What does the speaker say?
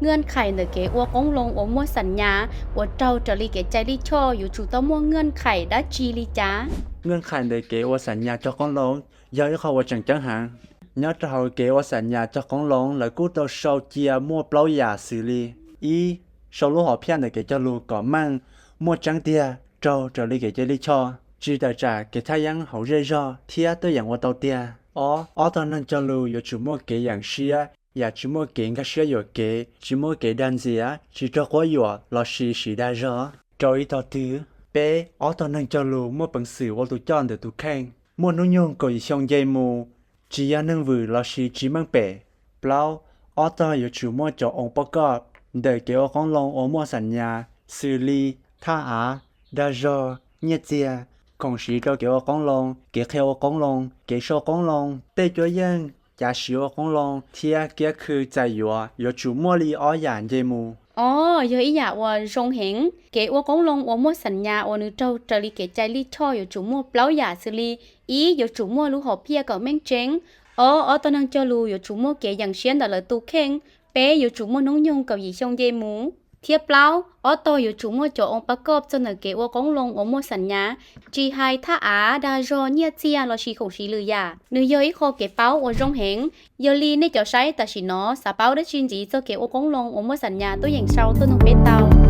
Ngaj khais ntawm kev ua qoob loo uas muaj xam nyas uas raug raws li kev cai lij choj yuav tsum tau muaj ngaj khais dab tsi li cas? Ngaj khais ntawm kev ua xam nyas cog qoob loo yog ib qho uas tseem ceeb heev. Nyob rau hauv kev ua xam nyas cog qoob loo lawv kuj tau sau cia muaj plaub yam xws li: ib, sau lub hom phiaj ntawm kev cog lus kom meej, muaj tseeb tiag, raug raws li kev cai lij choj, tsis tawm tsam kev thaj yeeb hauv zej zog thiab tuaj yeem ua tau tiag. Ob, ob tog neeg cog lus yuav tsum muaj kev yeem siab, yam tsis muaj kev nkag siab yuam kev, tsis muaj kev dag ntxias, tsis raug quab yuam lossis siv dag zog rau ib tog twg. Peb, ob tog neeg cog lus muaj peev xwm ua tus coj ntawm tus kheej, muaj hnub nyoog kaum yim xyoo nce mus, tsis yog neeg vwm lossis tsis meej pem. Plaub, ob tog yuav tsum muaj cov oo poj koj ntawm kev ua qoob loo uas muaj xam nyas xws li thaj av, dag zog, nyiaj txiag, khoom siv rau kev ua qoob loo, kev qhia ua qoob loo, kev sau qoob loo, tej cuab yeej, cav siv ua qoob loo thiab kiab khw txais yuav yuav tsum muaj li ob yam nce mus. Ob, yog ib yam uas zoo heev. Kev ua qoob loo uas muaj xam nyas uas nws raug raws li kev cai lij choj yuav tsum muaj plaub yam xws li: ib, yuav tsum muaj lub hom phiaj kom meej tseeb. Ob, ob tog neeg cog lus yuav tsum muaj kev yeem siab ntawm lawv tus kheej. Peb, yuav tsum muaj hnub nyoog kaum yim xyoo nce mus. Thiab plaub, ob tog yuav tsum muaj cov oo poj koj txog ntawm kev ua qoob loo uas muaj xam nyas, tsis hais thaj av, dag zog, nyiaj txiag lossis khoom siv lwm yam. Nws yog ib qho kev paub uas zoo heev. Yog li nej cov saib tam sim no xav paub dab tsi ntxiv txog kev ua qoob loo uas muaj xam nyas tuaj yeem sau tuaj nug peb tau.